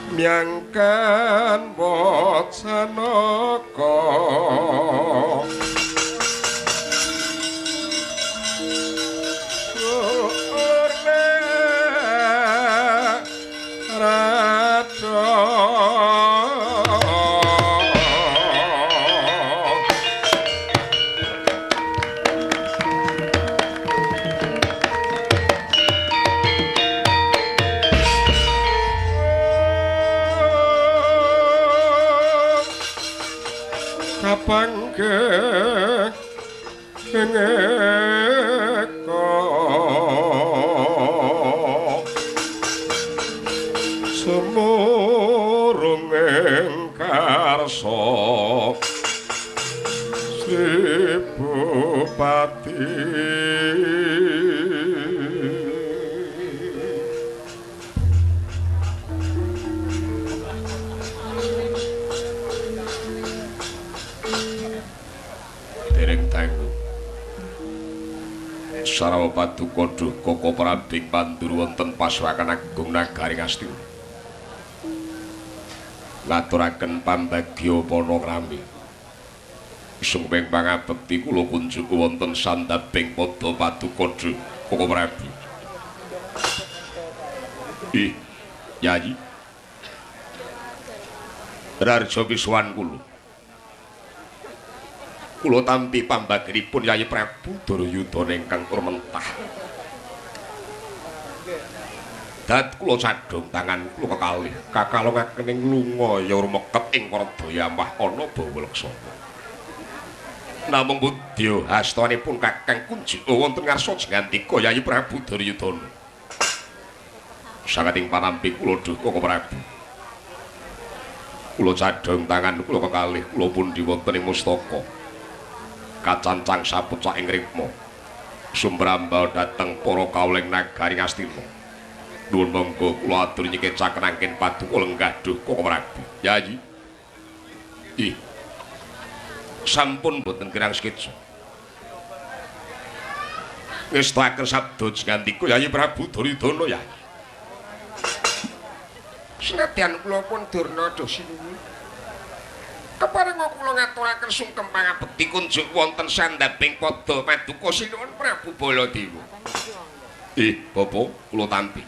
Myangkan wacanaka Sarawa paduka duh Koko Prabu Panduru wonten Paswakan Agung Nagari Ngastina. Ngaturaken pambagya panakrami. Sungkem pangabekti kula kunjuk wonten sandhabing pada paduka duh Koko Prabu. Ih, Yayi. Rarja pisuwan kula. Kula tampi pambagiripun Yayi Prabu Duryudana ingkang rumentah. Dat kula cadhong tangan kula kekalih kakalongaken ing lunga ya rumeket ing Wardaya mah ana bawa laksana. Namung budya hastanipun Kakang kunjuk wonten ngarsa jengandika Yayi Prabu Duryudana. Sanget ing panampi kula duh Koko Prabu. Kula cadhong tangan kula kekalih kula pundi wonten ing mustaka. Kacancang sapecah ing rikma sumrambah dhateng para kawula ing nagari Ngastina. Nuwun monggo kula atur nyikecaken angken paduka lenggah duh Koko Prabu. Yayi. Ih. Sampun boten kirang sketsa. Ngestakaken sabda jengandika Yayi Prabu Duryudana Yayi. Senadyan kula pun Durna duh sinuwun. Keparenga kula ngaturaken sungkem pangabekti kunjuk wonten sandhabing pada paduka sinuwun Prabu Baladewa. Ih, Bapak, kula tampi.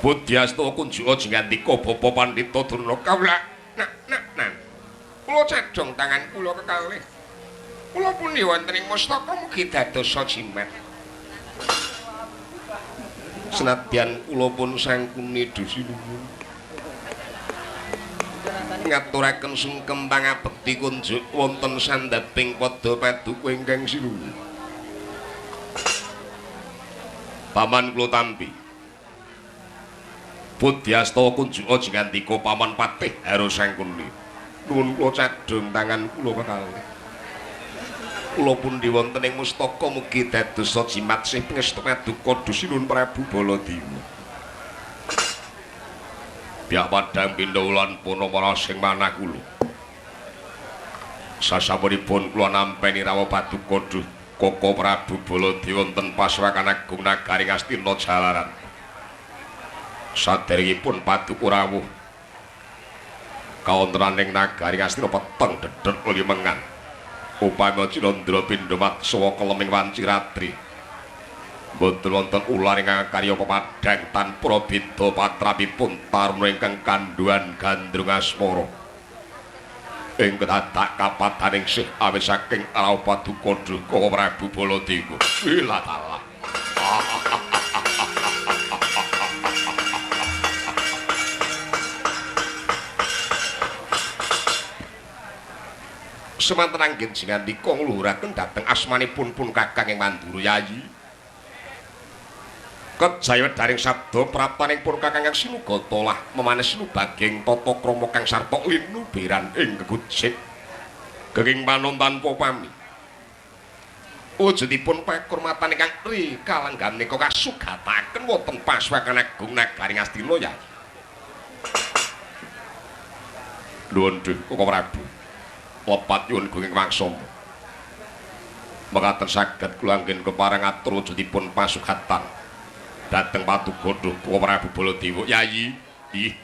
Budyastawa kunjuk jengandika Bapak Pandhita Durna kawula nak nak nan. Kula cadhong tangan kula kekalih. Kula pundi wonten ing mustaka mugi dadosa jimat. Senadyan kula pun sangkuni duh sinuwun. Ngaturaken sungkem pangabekti kunjuk wonten sandhabing pada paduka ingkang sinuwun. Paman kula tampi. Budyastawa kunjuk jengandika Paman Patih Hara Sangkuni. Nuwun kula cadhong tangan kula kekalih. Kula pundi wonten ing mustaka mugi dadosa jimat sih pangestu paduka duh sinuwun Prabu Baladewa. Biak padang pindha wulan punama sing manah kula. Sasampunipun kula nampeni rawuh paduka duh Koko Prabu Baladewa wonten Paswakan Agung Nagari Ngastina jalaran. Saderengipun paduka rawuh kawontenan ing nagari Ngastina peteng dedhet limengan. Upama Cinandra pindha matsawa keleming wanci ratri. Mboten wonten ular ingkang karya pepadhang tanpa beda patrapipun taruna ingkang kandhuan gandrung asmara. Ing kedadak kapadaning sih awit saking rawuh paduka duh Koko Prabu Baladewa. Wilah talah. Semanten anggen jengandika ngluhuraken dhateng asmanipun pun Kakang ing Mandura Yayi. Kejaya daring sabda praptaning pun Kakang kang sinugata lah memanes sinubaging tata krama kang sarta linubiran ing gegujik. Geging panon tanpa pami. Wujudipun pakurmatan ingkang ri kalenggan nika kasugataken wonten Paswakan Agung Nagari Ngastina Yayi. Nuwun duh Koko Prabu. Lepat nyuwun gunging wangsama. Mekaten saged kula anggen kepareng atur wujudipun pasugatan dhateng paduka duh Koko Prabu Baladewa. Yayi. Ih.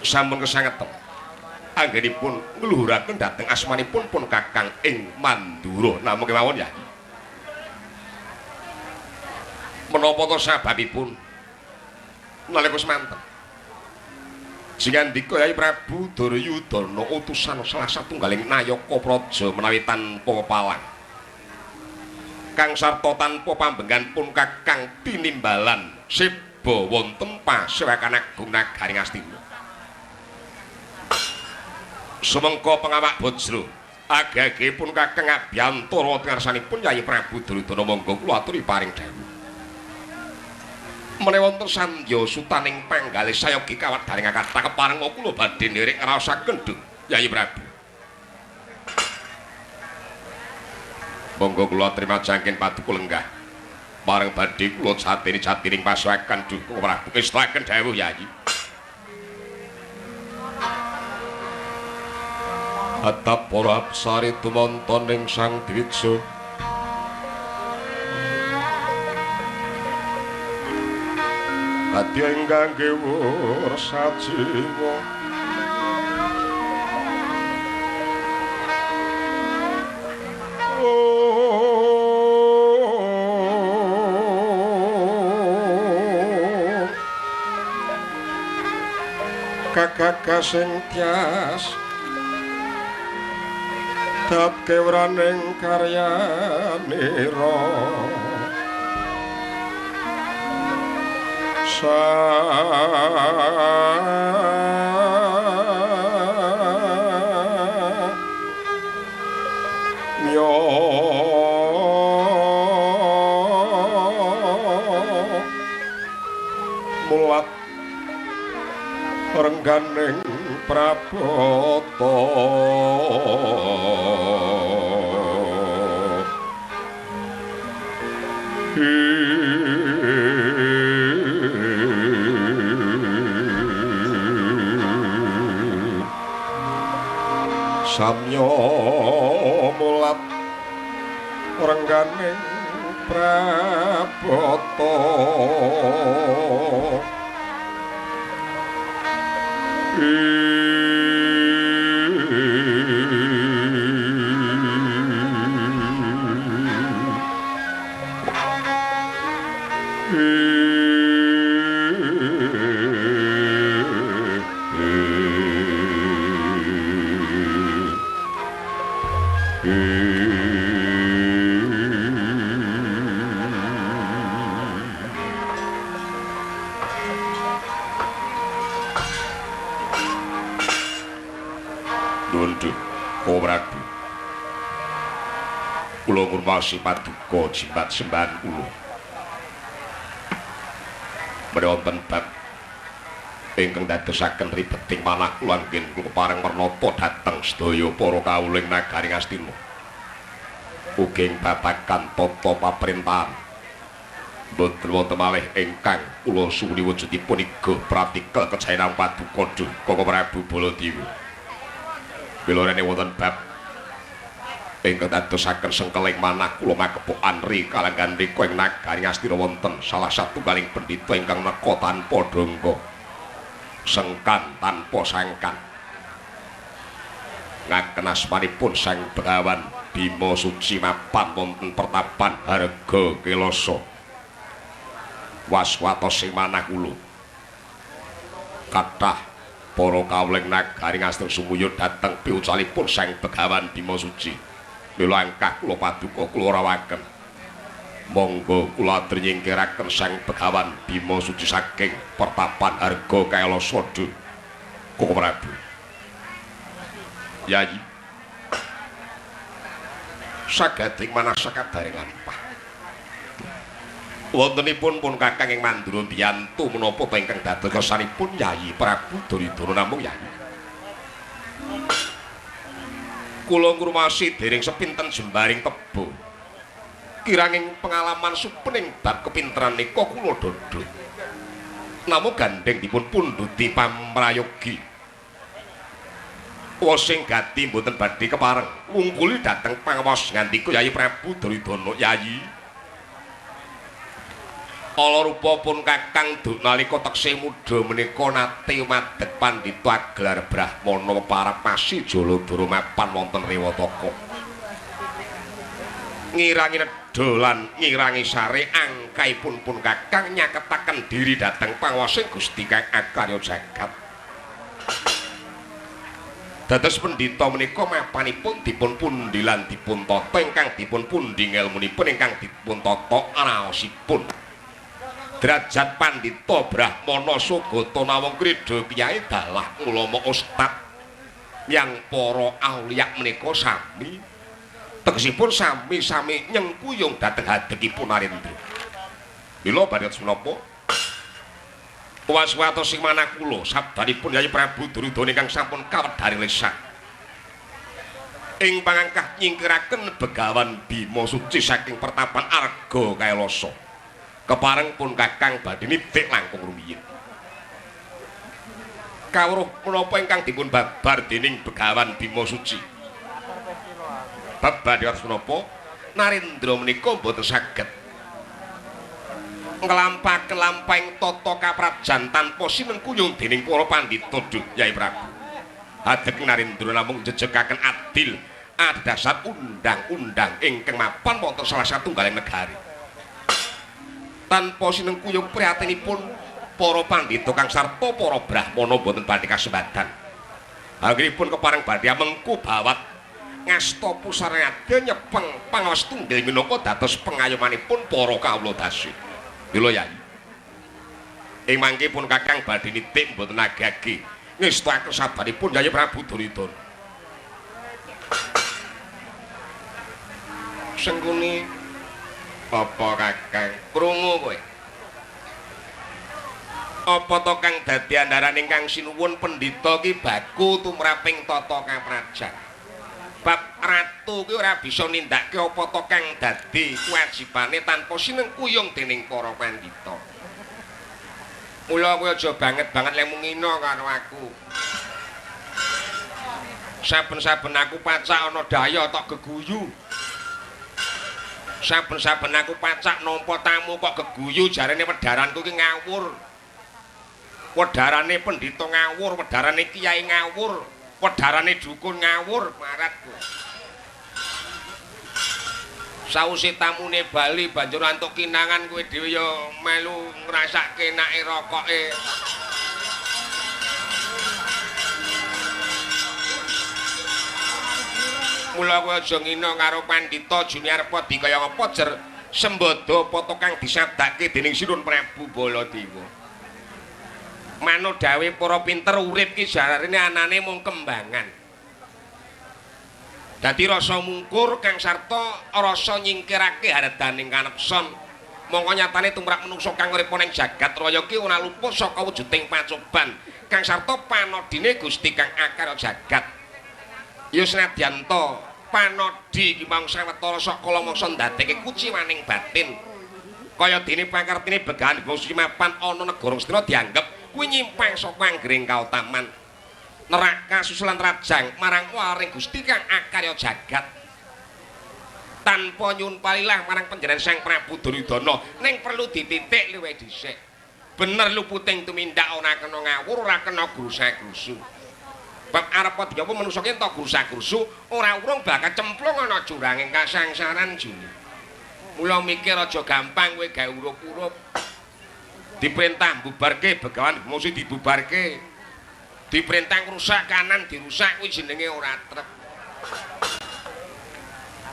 Sampun kesangeten. Anggenipun ngluhuraken dhateng asmanipun pun Kakang ing Mandura. Namung kemawon Yayi. Menapa to sababipun? Nalika semanten singandika Yayi Prabu Duryudana utusan salah satunggaling nayaka praja menawi tanpa pepalang kang sarta tanpa pambenggan pun Kakang tinimbalan seba wonten pasewakan agung nagari Ngastina. Sumengko pengawak bajra age-age pun Kakang abiyantara wonten ngarsanipun Yayi Prabu Duryudana monggo kula aturi paring dawuh. Menawi wonten sandya sutaning panggalih sayogi kawedharing kathah kepareng kula badhe nderek ngraosaken duh Yayi Prabu. Monggo kula trima jangken paduka lenggah. Bareng badhe kula jatini jatining pasewakan duh Prabu. Ngestakaken dawuh Yayi. Atap para apsari tumonton ing Sang Dwija. Kadya ingkang gewur sajiwa Kakak sing tias dap kewraning karyanira samya mulat rengganing prabata. Samya mulat rengganing prabata. Kula ngurmasi paduka jimbat sembahan kula. Menawi wonten bab ingkang dadosaken ribeting manah kula anggen kula kepareng mernata dhateng sedaya para kawula ing nagari Ngastina. Ugi ing babagan tata paprentahan. Mboten wonten malih ingkang kula suwuni wujudipun iga pratikel kejayan paduka duh Koko Prabu Baladewa. Bilorene wonten bab ingkang dadosaken sengkeling manah kula makepokan ri kalanggan rika ing nagari Ngastina wonten salah satunggaling pendhita ingkang neka tanpa dongga sengkan tanpa sangkan ngaken asmanipun Sang Begawan Bima Suci mapan wonten pertapan Harga Kelasa. Waswatos ing manah kula kathah para kawula ing nagari Ngastina sumuyut dhateng piwucalipun Sang Begawan Bima Suci. Mila angkah kula paduka kula rawaken. Monggo kula aturi nyingkiraken Sang Begawan Bima Suci saking pertapan Harga Kailasa duh Koko Prabu. Yayi sagading manah sakadaring lampah. Wontenipun pun Kakang ing Mandura mbiyantu menapa ta ingkang dados kersanipun Yayi Prabu Duryudana namung Yayi. Kula ngrumasi dereng sepinten jembaring tebo. Kiranging pengalaman supening bab kepinteran nika kula dodho. Namung gandheng dipun pundhuti pamrayogi. Wosing gati mboten badhe kepareng ngungkuli dhateng pangawas ngandika Yayi Prabu Duryudana. Yayi Ala rupa pun Kakang duk nalika taksih mudha menika nate madhep pandhita agelar brahmana parapasi Jaladara mapan wonten Rewataka. Ngirangi nedha lan ngirangi sare angkaipun pun Kakang nyaketaken diri dhateng pangwasing Gusti Kang Akarya Jagat. Dados pendhita menika mapanipun dipun pundi lan dipun tata ingkang dipun pundi ngelmunipun ingkang dipun tata raosipun. Derajat pandhita brahmana sugata nawang krida kyai dalah ulama ustad yang para auliya menika sami tegesipun sami-sami nyengkuyung dhateng hadekipun Narendra. Mila badhe menapa waswatos sing manah kula sabdanipun Yayi Prabu Duryudana ingkang sampun kawedharing lesan ing pangangkah nyingkiraken Begawan Bima Suci saking pertapan Arga Kailasa. Kepareng pun Kakang badhe nitik langkung rumiyin. Kawruh menapa ingkang dipun babar dening Begawan Bima Suci? Bab badhe menapa Narendra menika mboten saged nglampahaken lampahing tata kaprajan tanpa sinengkuyung dening para pandhita duh Yai Prabu. Hadek Narendra namung njejegaken adil adhedhasar undang-undang ingkang mapan wonten salah satunggaling negari. Tanpa sinengkuyung prihatinipun para pandhita kang sarta para brahmana boten badhe kasembadan. Anggenipun kepareng badhe mengku bawat ngasta pusarane adil nyepeng pangawas tunggil minangka dados pengayomanipun para kawula dasi. Mila Yai, ing mangke pun Kakang badhe nitik mboten agi-agi ngestakaken sabaripun Yayi Prabu Duryudana. Sengkuni apa Kakang krungu kowe? Apa to kang dadi andharan ingkang sinuwun pendhita ki baku tumraping tata kaprajan. Bab ratu ki ora bisa nindakake apa to kang dadi kewajibane tanpa sinengkuyung dening para pandhita. Mula kowe aja banget-banget lemu ngina karo aku. Saben-saben aku pacak ana daya tok geguyu. Saben-saben aku pacak nampa tamu kok geguyu jarene wedharanku ki ngawur. Wedharane pendhita ngawur, wedharane kiai ngawur, wedharane dukun ngawur, marat kowe. Sawise tamune bali banjur antuk kinangan kowe dhewe ya melu ngrasake enake rokoke. Mula kowe aja ngina karo pandhita june arep dikaya apa jer sembada apa to kang disadake dening Sinun Prabu Baladewa. Manut dawuhe para pinter urip ki jarene anane mung kembangan. Dadi rasa mungkur kang sarta rasa nyingkirake hardaning kanepson. Mongko nyatane tumrap menungsa kang urip ning jagat raya ki ora luput saka wujuding pacoban kang sarta panodine Gusti kang akarya jagat. Ya senadyan to panodi ki mung sawetara saka mangsa ndadekke kuciwaning batin. Kaya dene pakartine Begawan Bima Suci mapan ana negara Ngastina dianggep kuwi nyimpang saka anggring kautaman. Neraka susulan rajang marang waring Gusti kang akarya jagat. Tanpa nyuwun palilah marang panjenengan Sang Prabu Duryudana ning perlu dititik luwih dhisik. Bener luputing tumindak ora kena ngawur, ora kena grusa-grusu. Bab arep diapa manungsa ki entuk grusa-grusu ora urung bakal cemplung ana juranging kasangsaran juni. Mula mikir aja gampang kowe gawe urup-urup. Diperintah mbubarke Begawan Bima Suci dibubarke. Diperintah ngrusak kanan dirusak kuwi jenenge ora trep.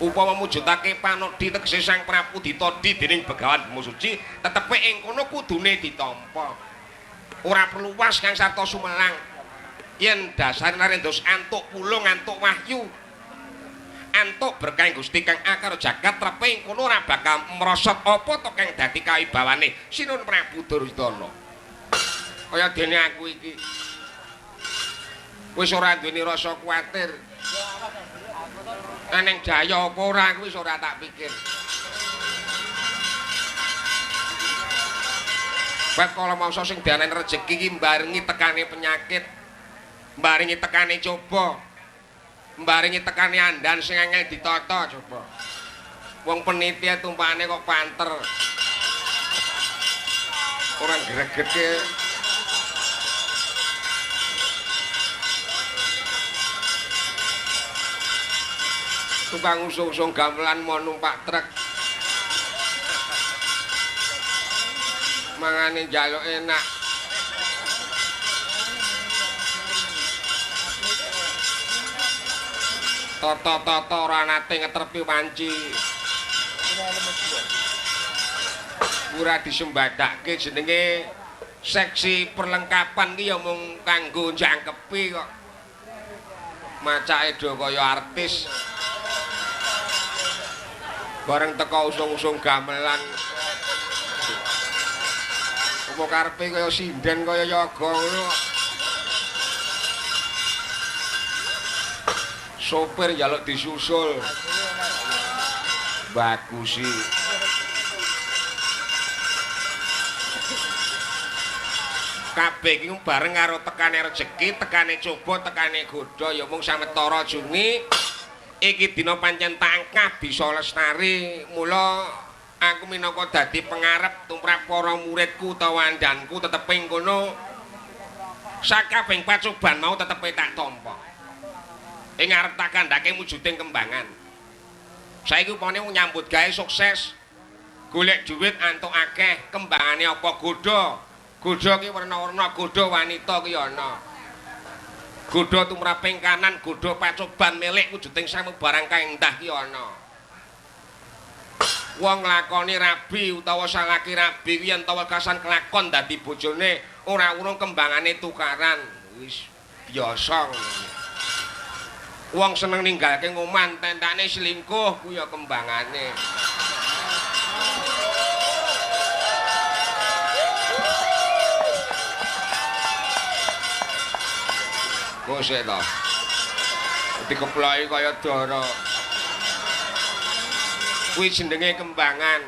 Upama mujudake panodi tegese Sang Prabu ditodi dening Begawan Bima Suci tetepe ing kono kudune ditampa. Ora perlu was kang sarta sumelang. Yen dasare Narendra antuk pulung antuk wahyu antuk berkah Gusti kang akar jagat trepe ing kono ora bakal mrosot apa to kang dadi kawibawane Sinun Prabu Duryudana. Kaya dene aku iki wis ora duweni rasa kuwatir. Aneng jaya apa ora aku wis ora tak pikir. Bab kala mangsa sing dianani rejeki iki mbarengi tekane penyakit, mbarengi tekane coba, mbarengi tekane andan sing angel ditata coba. Wong peniti tumpakane kok panter. Ora gregete. Tukang usung-usung gamelan mau numpak truk. Mangane njaluk enak. Toto-toto ora nate ngetrepi wanci. Ora disembadake jenenge seksi perlengkapan ki ya mung kanggo njangkepi kok. Macake do kaya artis. Bareng teko usung-usung gamelan. Apa karepe kaya sinden kaya yoga ngono. Sopir njaluk disusul. Bagusi. Kabeh iki bareng karo tekane rejeki, tekane coba, tekane godha ya mung sawetara Juni. Iki dina pancen tangkah bisa lestari. Mula aku minangka dadi pengarep tumrap para muridku utawa andanku tetep ing kono. Sakabehing pacoban mau tetepe tak tampa. Ing arep tak kandhake wujuding kembangan. Saiki upamane nyambut gawe sukses, golek dhuwit antuk akeh, kembangane apa godha? Godha ki werna-werna, godha wanita ki ana. Godha tumraping kanan, godha pacoban milik wujuding samubarang kang endah ki ana. Wong nglakoni rabi utawa salaki rabi kuwi yen ta wekasan kelakon dadi bojone ora urung kembangane tukaran. Wis biasa ngono. Wong seneng ninggalke ngoman, tentane selingkuh kuwi ya kembangane. Kose to. Dikeploki kaya dara. Kuwi jenenge kembangan.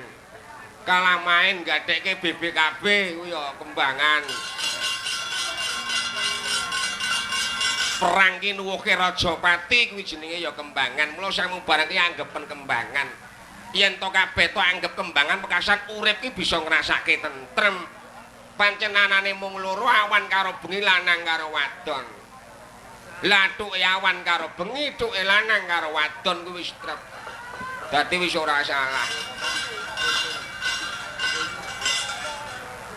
Kalah main gathekke BBKB kuwi ya kembangan. Perang ki nuwuhke Rajapati kuwi jenenge ya kembangan. Mula samubarang ki anggepen kembangan. Yen to kabeh to anggep kembangan pekasan urip ki bisa ngrasake tentrem. Pancen anane mung loro, awan karo bengi, lanang karo wadon. Lah tuke awan karo bengi, tuke lanang karo wadon kuwi wis trep. Dadi wis ora salah.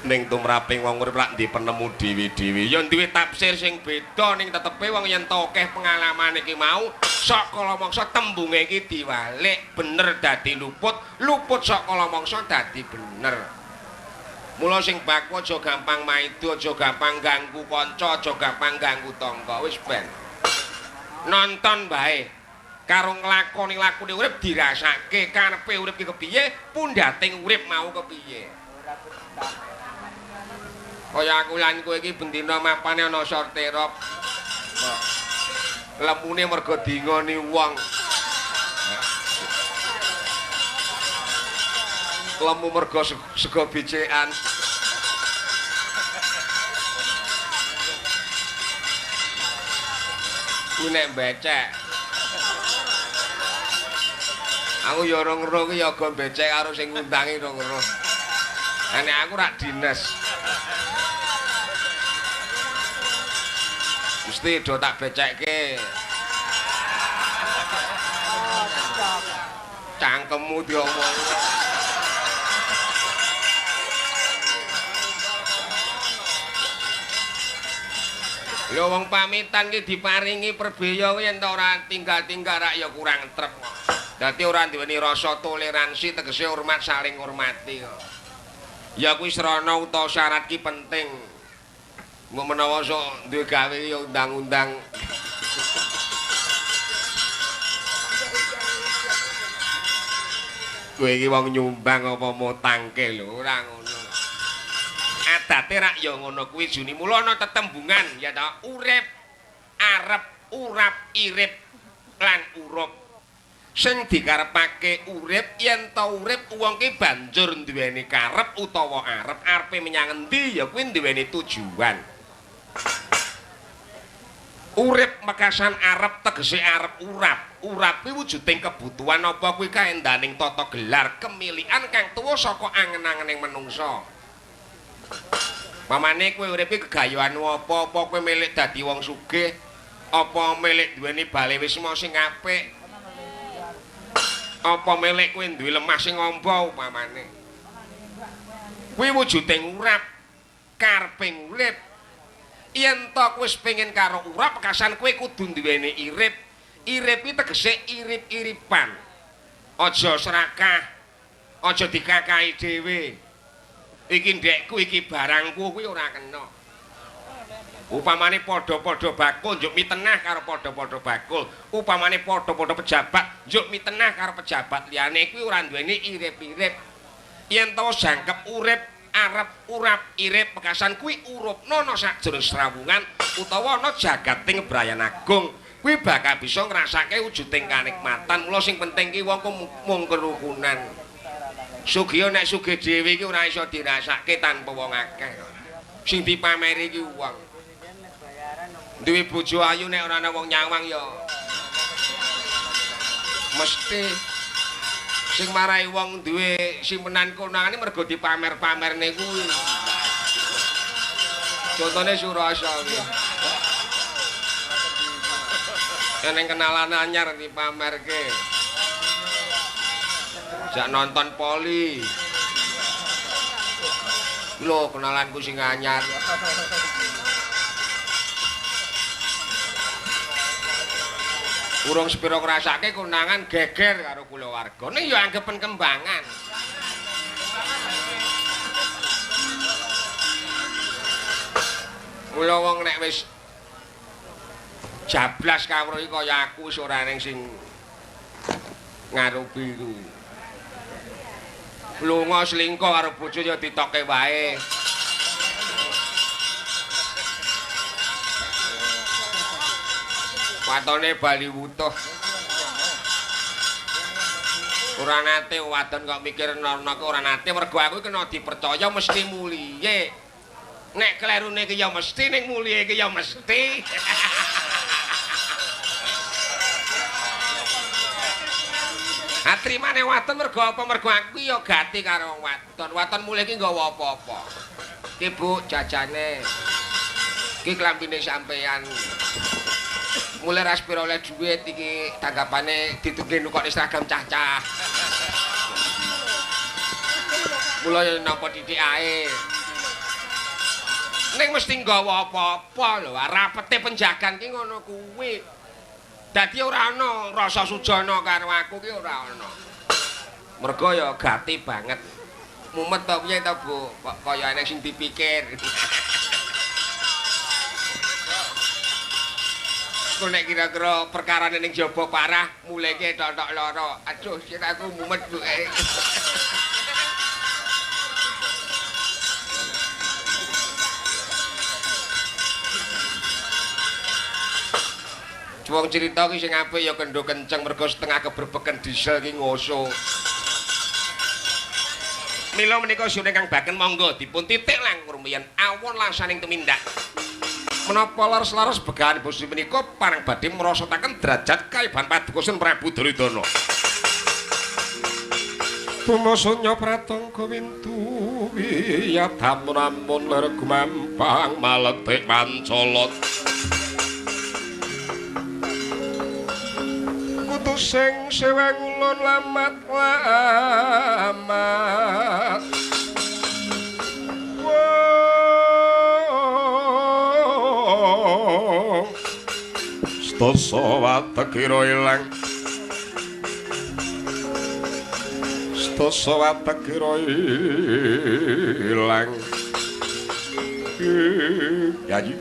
Ning tumraping wong urip lak ndi penemu dhewe-dhewe. Ya duwe tafsir sing beda ning tetepe wong yen to akeh pengalamane iki mau sok kala mangsa tembunge iki diwalik bener dadi luput, luput sok kala mangsa dadi bener. Mula sing baku aja gampang maido, aja gampang ganggu kanca, aja gampang ganggu tangga, wis ben. Nonton bae. Karo nglakoni lakune urip dirasake karepe urip ki kepiye, pundhating urip mau kepiye. Kaya aku lan kowe iki bendina mapane ana sorterop. Lemune mergo dingoni wong. Lemu mergo sego becekan. Ku nek becek. Aku ya ora ngeruh ki ya go becek karo sing ngundangi ora ngeruh. Nek aku rak dinas. Mesti do tak becekke. Cangkemmu diomong. Lho wong pamitan ki diparingi perbeya kuwi yen ta ora tinggal-tinggal rak ya kurang trep kok. Dadi ora duweni rasa toleransi tegese hormat saling ngurmati kok. Ya kuwi srana utawa syarat ki penting. Mbok menawa sok duwe gawe ya undang-undang. Kowe iki wong nyumbang apa motangke lho, ora ngono. Adate rak ya ngono kuwi Juni. Mula ana tetembungan ya ta, urip, arep, urap, irip lan urup. Sing dikarepake urip yen ta urip wong ki banjur duweni karep utawa arep, arepe menyang endi ya kuwi duweni tujuan. Urip mekasan arep tegese arep urap. Urap kuwi wujuding kebutuhan apa kuwi kaendaning tata gelar kemilikan kang tuwa saka angen-angening menungsa. Pamane kowe urip iki kegayoanmu apa? Apa kowe milik dadi wong sugih? Apa milik duweni bale wisma sing apik? Apa milik kowe duwe lemah sing amba upamane? Kuwi wujuding urap, kareping urip. Yen to kowe wis pengin karo urap, pekasan kowe kudu duweni irip. Irip iki tegese irip-iripan. Aja serakah, aja dikakahi dhewe. Iki ndekku, iki barangku kuwi ora kena. Upamane padha-padha bakul njuk mitenah karo padha-padha bakul. Upamane padha-padha pejabat njuk mitenah karo pejabat liyane kuwi ora duweni irip-irip. Yen to jangkep urip arep urap irip pekasan kuwi urupna ana sajroning srawungan utawa ana jagating Brayan Agung. Kuwi bakal bisa ngrasake wujuding kanikmatan. Mula sing penting ki wong mung kerukunan. Sugih nek sugih dhewe iki ora iso dirasake tanpa wong akeh. Sing dipameri iki wong. Duwe bojo ayu nek ora ana wong nyawang ya mesti sing marai wong duwe simpenan konangane mergo dipamer-pamerne kuwi. Contone Surasa kuwi. Eneng kenalan anyar dipamerke. Jak nonton poli. Lho kenalanku sing anyar. Urung sepira ngrasake konangan geger karo kulawarga. Ning ya anggepen kembangan. Mula wong nek wis jablas kawruh iki kaya aku wis ora ning sing ngarupi kuwi. Lunga selingkuh karo bojo ya ditoke wae. Watone bali wutuh. Ora nate wadon kok mikir nono ki ora nate mergo aku kena dipercaya mesti muliye. Nek klerune ki ya mesti ning muliye ki ya mesti. Atrimane wadon mergo apa? Mergo aku ya gati karo wong wadon. Wadon mulih ki nggawa apa-apa. Ki Bu jajane. Ki klambine sampean. Mulai ra sepiro oleh duit iki tanggapane ditunggu nukokne seragam cah-cah. Mula ya nampa titik ae. Ning mesti nggawa apa-apa lho, rapete penjagan ki ngono kuwi. Dadi ora ana rasa sujana karo aku ki ora ana. Mergo ya gati banget. Mumet to piye to, Bu? Kok kaya enek sing dipikir. Kok nek kira-kira perkarane ning jaba parah, muleke tok-tok lara. Aduh, sing aku mumet, Bu. Wong cerita ki sing apik ya kendho kenceng mergo setengah keberbeken diesel ki ngoso. Mila menika sune Kang Baken monggo dipun titik langkung rumiyin awon lasaning tumindak. Menapa laras-laras begahan basa menika parang badhe mrosotaken derajat kaiban Paduka Sun Prabu Duryudana. Bumasunya pratangga wintu wiyadamun amun gumampang maletik mancolot. Kutu sing seweng ulun lamat lamat. Stasa watekira ilang. Stasa watekira ilang. Yayi.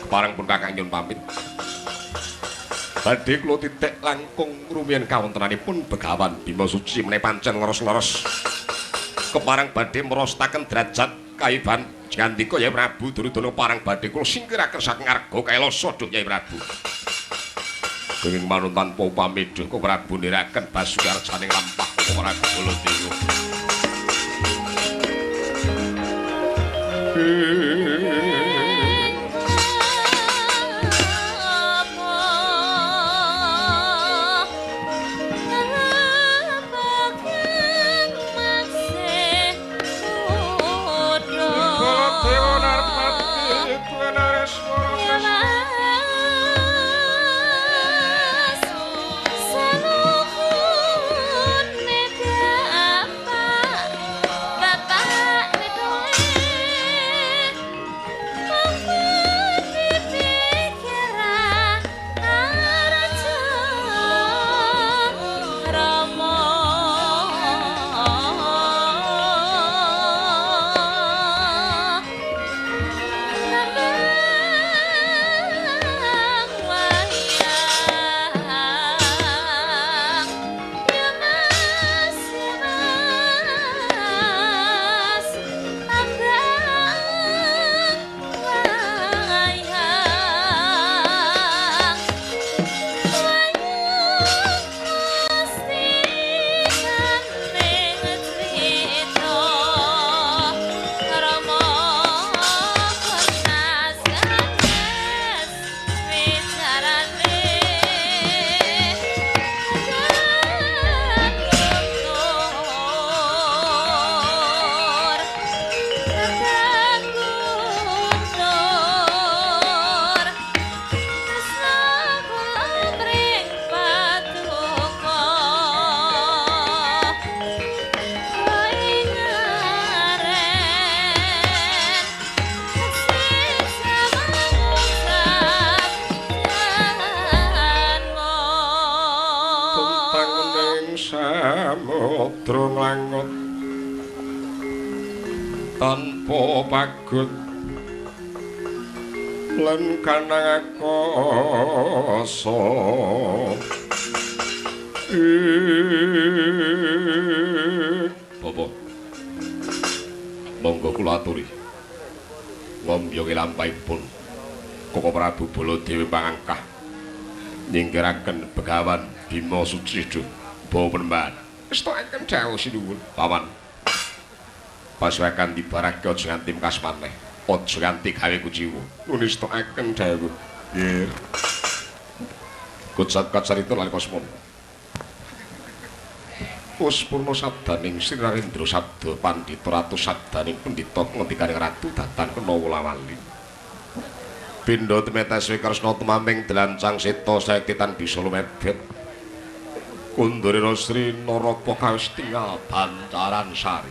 Kepareng pun Kakang nyuwun pamit. Badhe kula titik langkung rumiyin kawontenanipun Begawan Bima Suci menawi pancen leres-leres. Kepareng badhe mrostaken derajat kaiban ngandika Yai Prabu Duryudana parang badhe kula singkiraken saking arga Kailasa duh Yai Prabu. Kenging manut tanpa upami duh Prabu niraken basuki arjaning lampah Prabu Baladewa. Buwanareswara Kresna. Samudra nglangut tanpa pagut lan kanang akasa. Bapak, monggo kula aturi ngombyongi lampahipun Koko Prabu Baladewa pangangkah nyingkiraken Begawan Bima Suci bawa penembahan. Estokaken dawuh sinuwun. Paman, pasukan dibarake aja nganti mkas maneh, aja nganti gawe kuciwa. Nun estokaken dawuh. Nggih. Kucat kacarita nalika semono. Wis purna sabdaning Sri Narendra sabda pandhita ratu sabdaning pendhita ngendikaning ratu datan kena wolawali. Pindha tumetes Kresna tumaming dlancang seta saekti tan bisa lumebet. Kundurira Sri Naraka kawis tingal bancaran sari.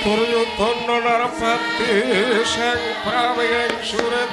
Duryudana Narpati sang prawing surit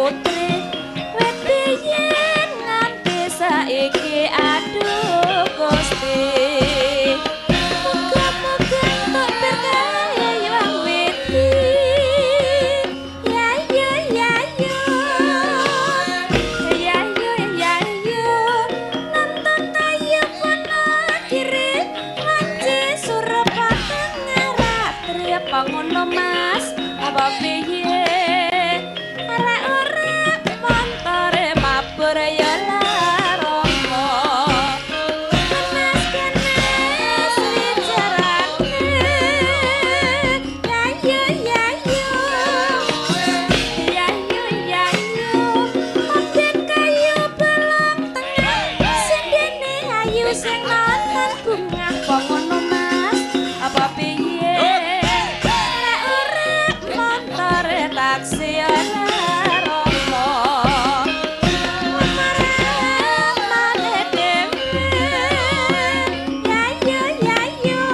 putri wit biyen nganti saiki aduh Gusti. Muga-muga entuk berkah Hyang Widi. Ya yo ya yo. Ya yo ya yo. Nonton tayo kono kiri wanci surapa tengah ratri apa ngono Mas? Apa piye? Ora-ora montore mabur ya larama. Kenes-kenes wicarane. Ya yo ya yo. Ya yo ya yo. Oben kayu balong tengah sendene ayu sing nonton bungah apa ngono Mas? Apa piye? Ora-ora montore taksi larama. Ramane dhewe. Ya yo ya yo.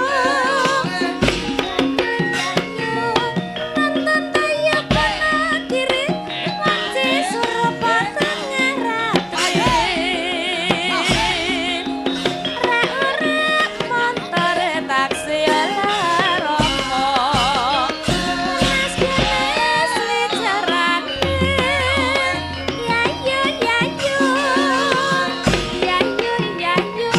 Nonton tayo kono kiri wanci surapa tengah ratri. Ora-ora montore taksi larama. Kenes-kenes wicarane. Ya yo ya yo. Ya yo ya yo.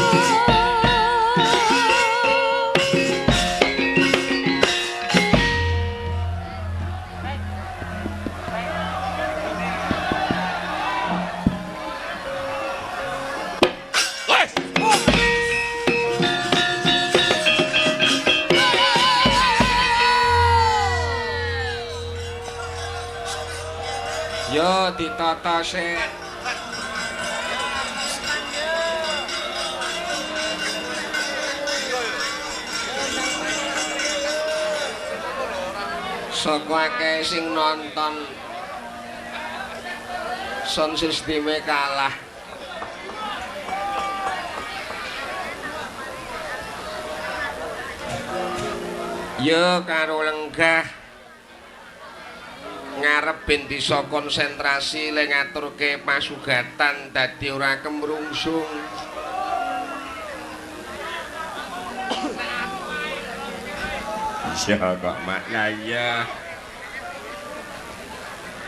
Yo ditata sik. Saka akeh sing nonton sound systeme kalah. Yo karo lenggah ngarep ben bisa konsentrasi le ngaturke pasugatan dadi ora kemrungsung. Iya kok Mak. Ya iya.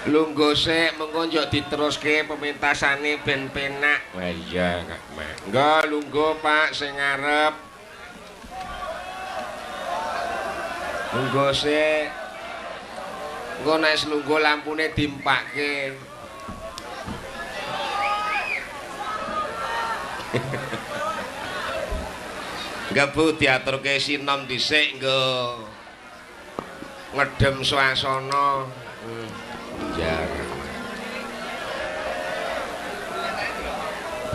Lungguh sik mengko njuk diteruske pementasane ben penak. Wah iya kok Mak. Engko lungguh Pak sing ngarep. Lungguh sik. Engko nek lungguh lampune dimpake. Nggak Bu diaturke sinom dhisik nggo ngedem suasana. Ya.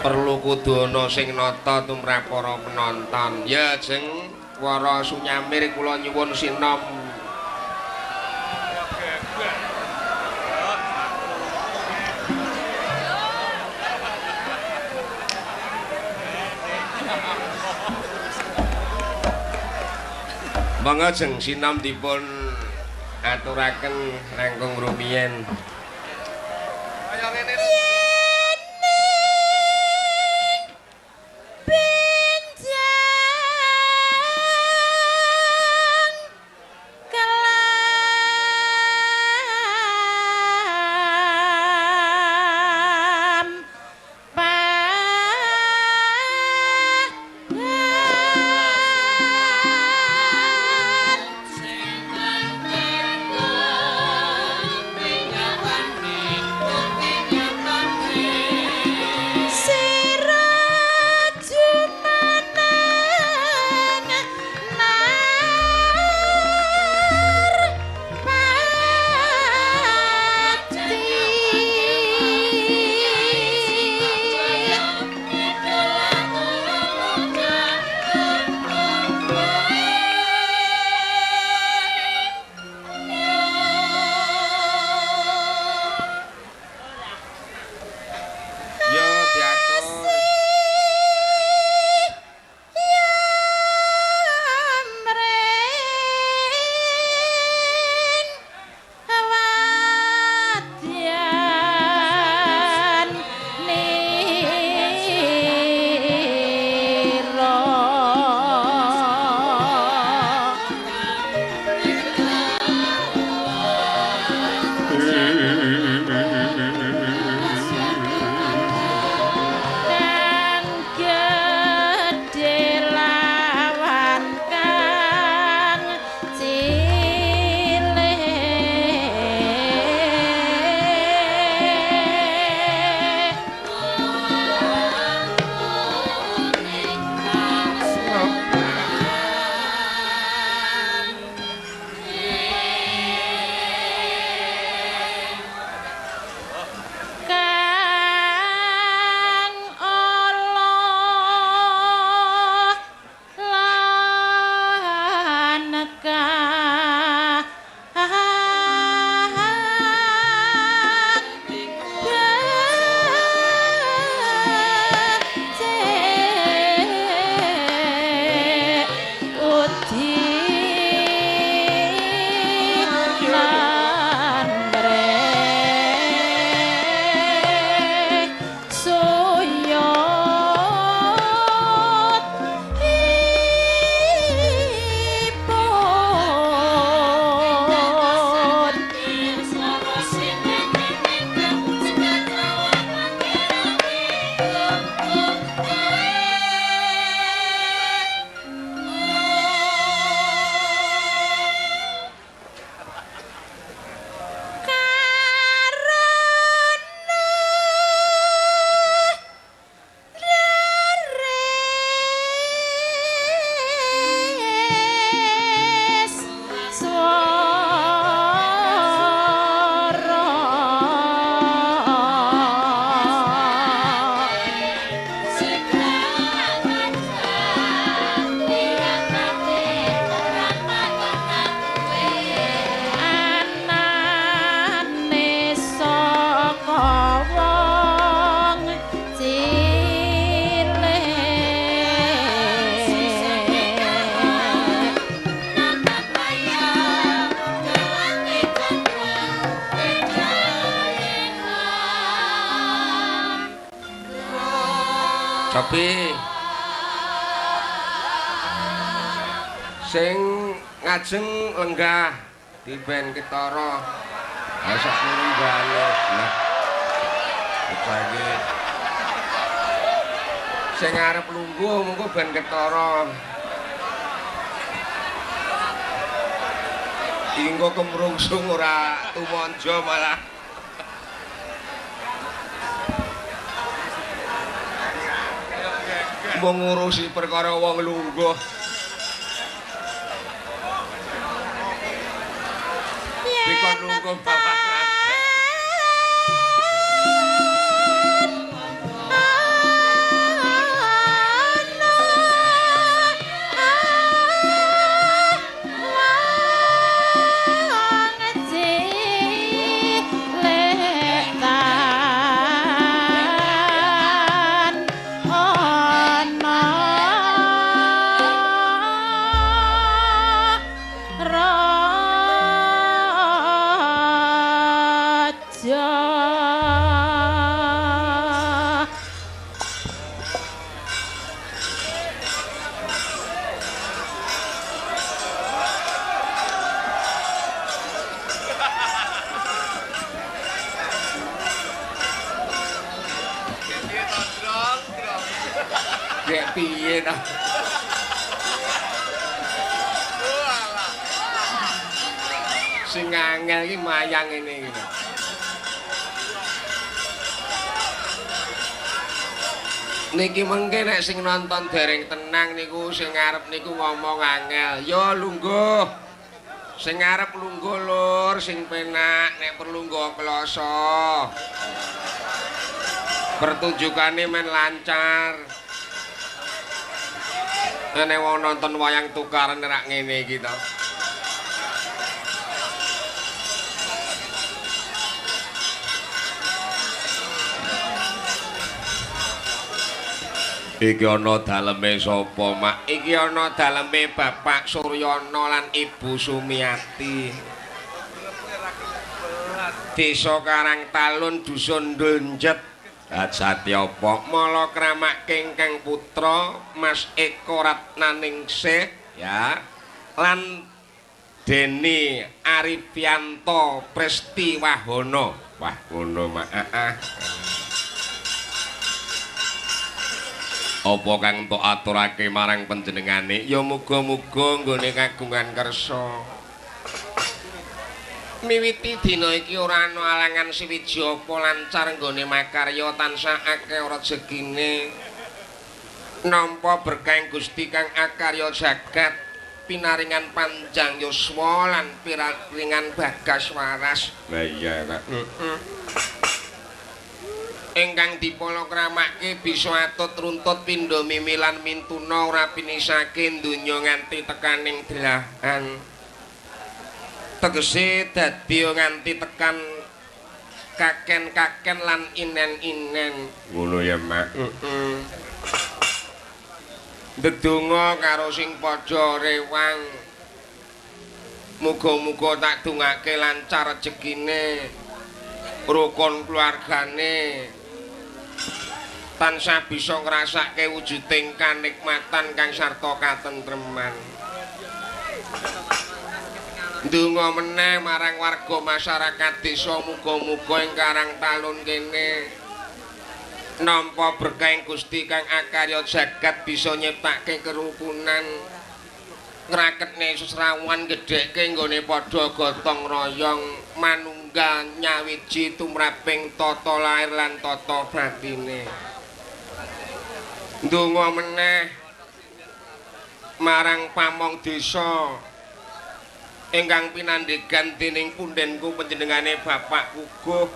Perlu kudu ana sing nata tumrap para penonton. Ya jeng Wara Sunyamir kula nyuwun sinom. Monggo jeng sinom dipun aturaken langkung rumiyin. Kaya ngene. Benjang kelam pahan sing penting Tapi sing ngajeng lenggah diben ketara. Ha sak lenggahane. Lah bocah iki sing arep lungguh mengko ben ketara. Iki engko kemrungsung ora tumanja malah. Mung ngurusi perkara wong lungguh. Dikon lungguh bapak. Piye ta? Sing angel iki mayang ngene iki. Niki mengke nek sing nonton dereng tenang niku sing ngarep niku ngomong angel. Ya lungguh. Sing ngarep lungguh lur, sing penak nek perlu nggo kloso. Pertunjukane men lancar. Nek wong nonton wayang tukaran rak ngene iki to. Iki ana daleme sapa, Mak? Iki ana daleme Bapak Suryono lan Ibu Sumiati. Desa Karangtalun, Dusun Ndonjet. Jati apa? Mala kramake ingkang putra Mas Eko Ratnaningsih ya lan Deni Arifianto Presti Wahono. Wah, ngono mak. Apa kang tok aturake marang panjenengane? Ya muga-muga nggone kagungan kersa. Miwiti dina iki ora ana alangan siwiji apa lancar nggone makarya tansah akeh rejekine. Nampa berkah Gusti kang akarya jagat, pinaringan panjang yuswa lan pinaringan bagas waras. Lah iya, Kak. Heeh. Ingkang dipolokramake bisa atut runtut pindha mimi lan mintuna ora pinisake donya nganti tekaning delahan. Tegese dadi nganti tekan kaken-kaken lan inen-inen. Ngono ya, Mak. Heeh. Ndedonga karo sing padha rewang. Muga-muga tak dongake lancar rejekine, rukun keluargane. Tansah bisa ngrasake wujuding kanikmatan kang sarta katentreman. Ndonga meneh marang warga masyarakat desa muga-muga ing Karangtalun kene nampa berkah Gusti kang akarya jagat bisa nyiptake kerukunan, ngraketne sesrawuhan gedhekke nggone padha gotong royong manunggal nyawiji tumraping tata lair lan tata batine. Ndonga meneh marang pamong desa ingkang pinandhegan dening pundhenku panjenengane Bapak Kuguh.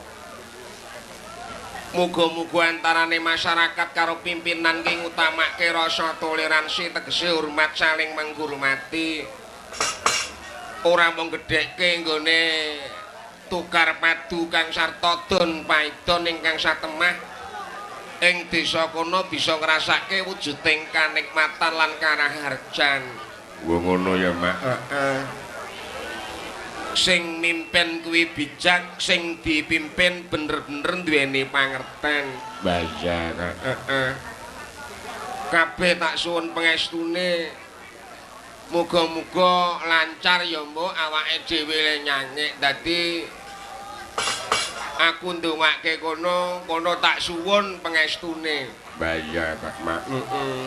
Muga-muga antarane masyarakat karo pimpinan ki ngutamake rasa toleransi tegese hormat saling menghormati. Ora mung gedhekke nggone tukar padu kang sarta don paidon ingkang satemah ing desa kono bisa ngrasake wujuding kanikmatan lan karaharjan. Wong ngono ya, Mak. Heeh. Sing mimpin kuwi bijak, sing dipimpin bener-bener duweni pangerten. Bayar. Heeh. Kabeh tak suwun pengestune. Muga-muga lancar ya mbok awake dhewe le nyangik. Dadi aku ndongake kono, kono tak suwun pengestune. Iya Pak Mak. Heeh.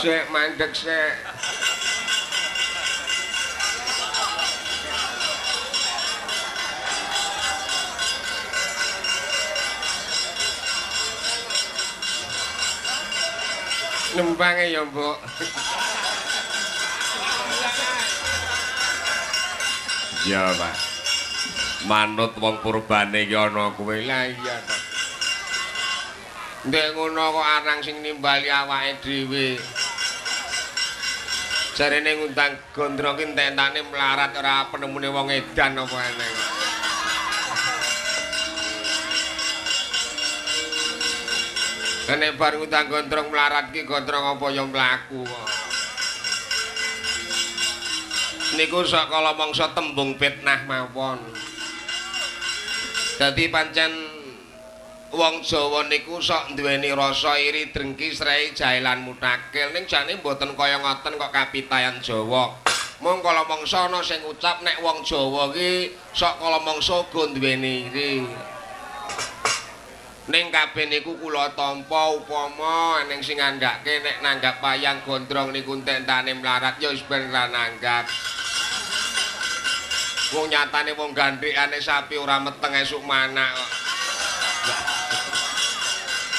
Sik mandek sik. Nembange ya, Mbok. Iya, Pak. Manut wong purbane iki ana kowe. Lah iya to. Ndek ngono kok arang sing nimbali awake dhewe. Jarene ngundang gondrong ki ententane melarat ora penemune wong edan apa eneng. Nek bar ngundang gondrong melarat ki gondrong apa ya mlaku kok. Niku sok kala mangsa tembung fitnah mawon. Dadi pancen wong Jawa niku sok duweni rasa iri, drengki, srei, jaelan mutakil. Ning jane mboten kaya ngoten kok kapitayan Jawa. Mung kala mangsa ana sing ngucap nek wong Jawa ki sok kala mangsa uga duweni iri. Ning kabeh niku kula tampa upama ning sing ngandhake nek nanggap wayang gondrong niku ententane mlarat ya wis ben ra nanggap. Wong nyatane wong gandhekane sapi ora meteng esuk manak kok.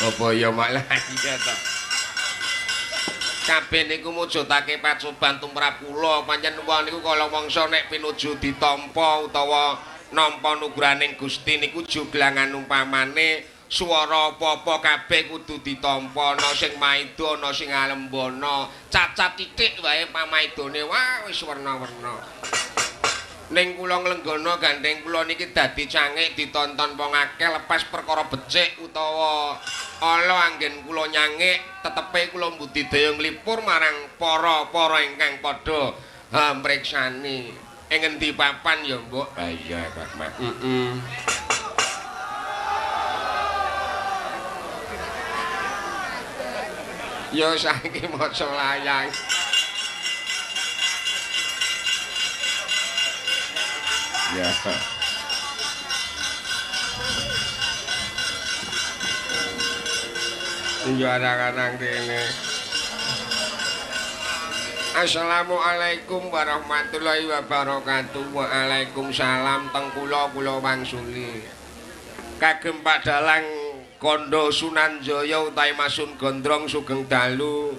Apa ya mak lah iya to. Kabeh niku mujudake pacoban tumrap kula. Pancen wong niku kala mangsa nek pinuju ditampa utawa nampa nugrahaning Gusti niku juglangan umpamane swara apa-apa kabeh kudu ditampa, ana sing maida, ana sing alembana, cacat titik wae pamaidane wah wis werna-werna. Ning kula nglenggana gandeng kula niki dadi cangik ditonton wong akeh lepas perkara becik utawa ala anggen kula nyangik tetepe kula mbudidaya nglipur marang para-para ingkang padha mriksani. Ing ngendi papan ya, Mbok? Ah iya, Pak Mak. Heeh. Ya saiki maca layang. Ya. Iya arang-arang dene. Assalamualaikum warahmatullahi wabarakatuh. Waalaikumsalam teng kula kula wangsuli. Kagem Pak Dalang Kondo Sunan Jaya utawi Masun Gondrong sugeng dalu,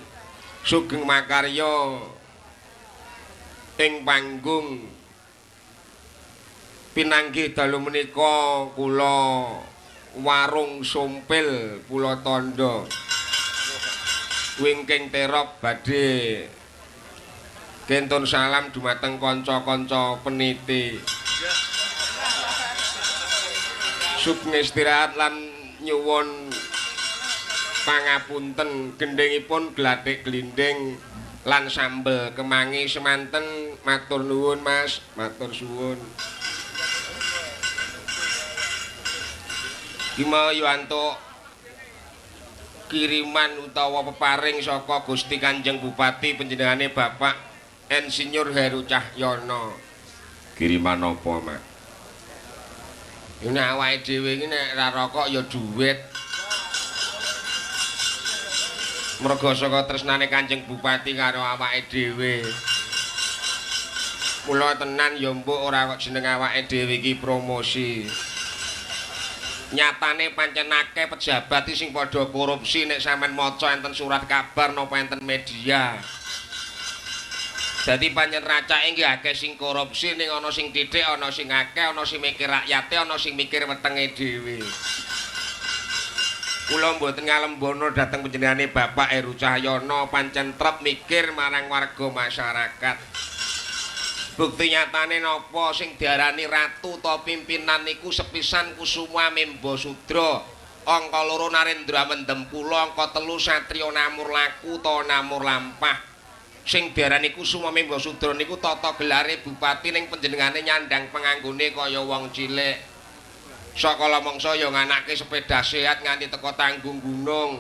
sugeng makarya ing panggung. Pinanggih dalu menika kula Warung Sumpil Pulo Tondo. Wingking terop badhe kentun salam dumateng kanca-kanca peniti. Sugeng istirahat lan nyuwun pangapunten gendhingipun glathik glindhing lan sambel kemangi semanten. Matur nuwun Mas, matur suwun. Ki mau yo antuk kiriman utawa peparing saka Gusti Kanjeng Bupati panjenengane Bapak Insinyur Heru Cahyono. Kiriman apa, Mak? Nek awake dhewe iki nek ra rokok ya duit. Mergo saka tresnane Kanjeng Bupati karo awake dhewe. Mula tenan ya mbok ora kok jeneng awake dhewe iki promosi. Nyatane pancen akeh pejabat sing padha korupsi nek sampean maca enten surat kabar napa enten media. Dadi pancen racake nggih akeh sing korupsi ning ana sing titik, ana sing akeh, ana sing mikir rakyate, ana sing mikir wetenge dhewe. Kula mboten ngalembono dhateng panjenengane Bapak Heru Cahyono pancen trep mikir marang warga masyarakat. Bukti nyatane napa sing diarani ratu utawa pimpinan niku sepisan Kusuma Memba Sudra, angka loro Narendra Mendem Kula, angka telu Satriya Namur Laku utawa Namur Lampah. Sing diarani Kusuma Memba Sudra niku tata gelare bupati ning panjenengane nyandang penganggone kaya wong cilik. Saka mangsa ya nganake sepeda sehat nganti teko tanggung gunung.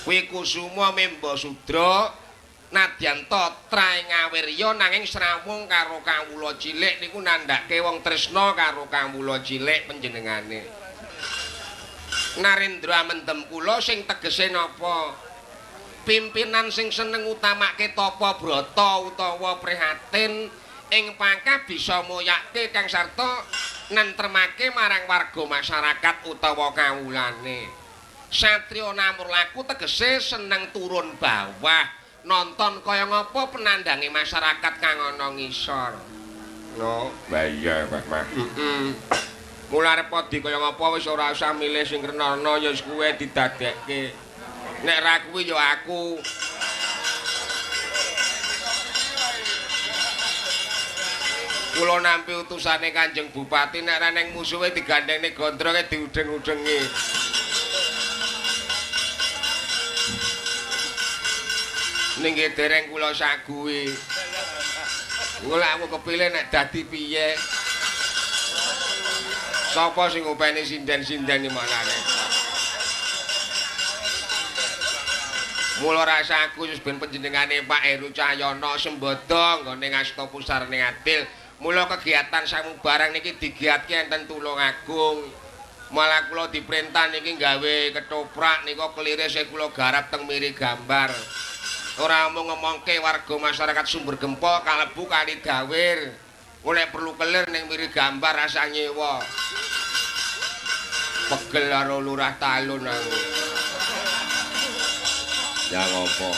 Kuwi Kusuma Memba Sudra nadyan trae ngawirya nanging srawung karo kawula cilik niku nandhake wong tresna karo kawula cilik panjenengane. Narendra mendem kula sing tegese napa? Pimpinan sing seneng utamake tapa brata utawa prihatin ing pangkah bisa moyake kang sarta nentremake marang warga masyarakat utawa kawulane. Satriya namur laku tegese seneng turun bawah, nonton kaya ngapa penandange masyarakat kang ana ngisor. No, Lah iya, Pak Mas. Heeh. Mula arep di kaya ngapa wis ora usah milih sing rena-rena ya wis kuwe didadekke. Nek ra kuwi ya aku. Kula nampi utusane Kanjeng Bupati nek ra neng musuhe digandengne gondronge diudeng-udengi. Ning nggih dereng kula saguhi. Engko lek aku kepilih nek dadi piye? Sapa sing ngopeni sinden-sinden iki malah repot. Mula rasaku wis ben panjenengane Pak Heru Cahyono sembada nggone ngasta pusarane adil. Mula kegiatan samubarang niki digiatke enten Tulungagung. Malah kula diperintah niki gawe ketoprak nika kelire sing kula garap teng Miri Gambar. Ora mung ngomongke warga masyarakat Sumber Gempol kalebu Kali Dawir. Oleh perlu kelir ning Miri Gambar rasa nyewa. Pegel karo Lurah Talun aku. Ya ngopo?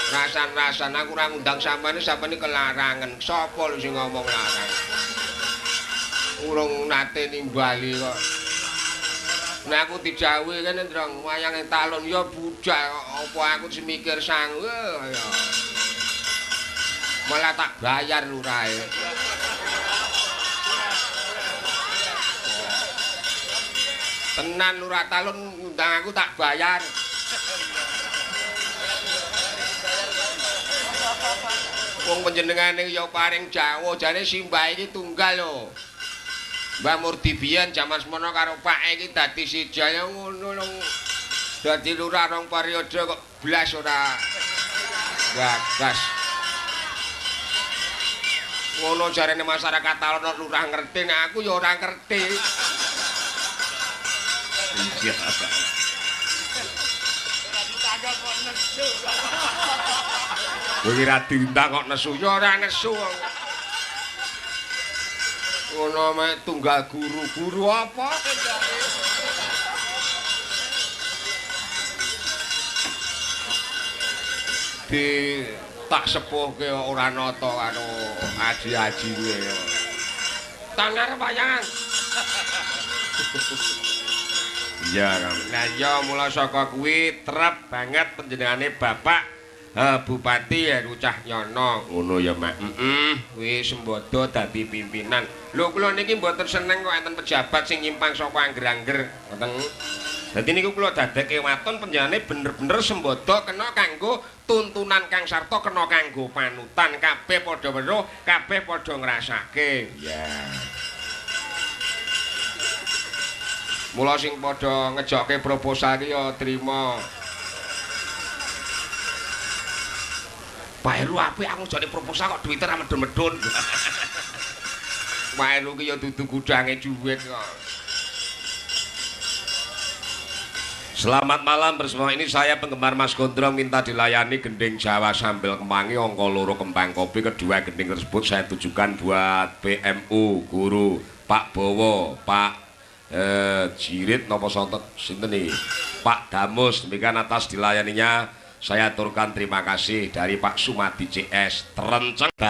Rasan-rasan aku ora ngundang sampeyan, sampeyan kelarangan. Sapa lho sing ngomong larang? Urung nate nimbali kok. Nek aku dijawuhi kene ndrong wayange Talun ya budal apa aku sing mikir sangu ya. Malah tak bayar lurahe. Tenan Lurah Talun ngundang aku tak bayar. Wong panjenengane ya paring Jawa, jane simbah iki tunggal lho. Mbah Murdi biyen jaman semono karo Pak iki dadi siji ya ngono lho. Dadi lurah rong periode kok blas ora gagas. Ngono jarene masyarakat Talun lurah ngerti, nek aku ya ora ngerti. Iya. Kowe ora diundang kok nesu. Ya ora nesu. Ngono mek tunggal guru-guru apa? Di tak sepuhke ora nata karo aji-ajine. Tangar wayangan. Iya, Kang. Lah iya mula saka kuwi trep banget panjenengane Bapak Bupati Heru Cahyono. Ngono ya, Mak. Heeh, kuwi sembada dadi pimpinan. Lho kula niki mboten seneng kok enten pejabat sing nyimpang saka angger-angger. Ngoten. Dadi niku kula dadekke waton panjenengane bener-bener sembada kena kanggo tuntunan kang sarta kena kanggo panutan kabeh padha weruh, kabeh padha ngrasake. Iya. Mula sing padha ngejokke proposal iki ya trima. Pak Heru apik aku ngejokne proposal kok duwite ra medhun-medhun. Pak Heru ki ya dudu gudange duwit kok. Selamat malam bersama ini saya penggemar Mas Gondrong minta dilayani gending Jawa sambil kemangi angka loro kembang kopi. Kedua gending tersebut saya tujukan buat PMU guru Pak Bowo, Pak Jirit nopo sontet sinten iki Pak Damus. Demikian atas dilayaninya saya aturkan terima kasih dari Pak Sumadi CS. Trenceng.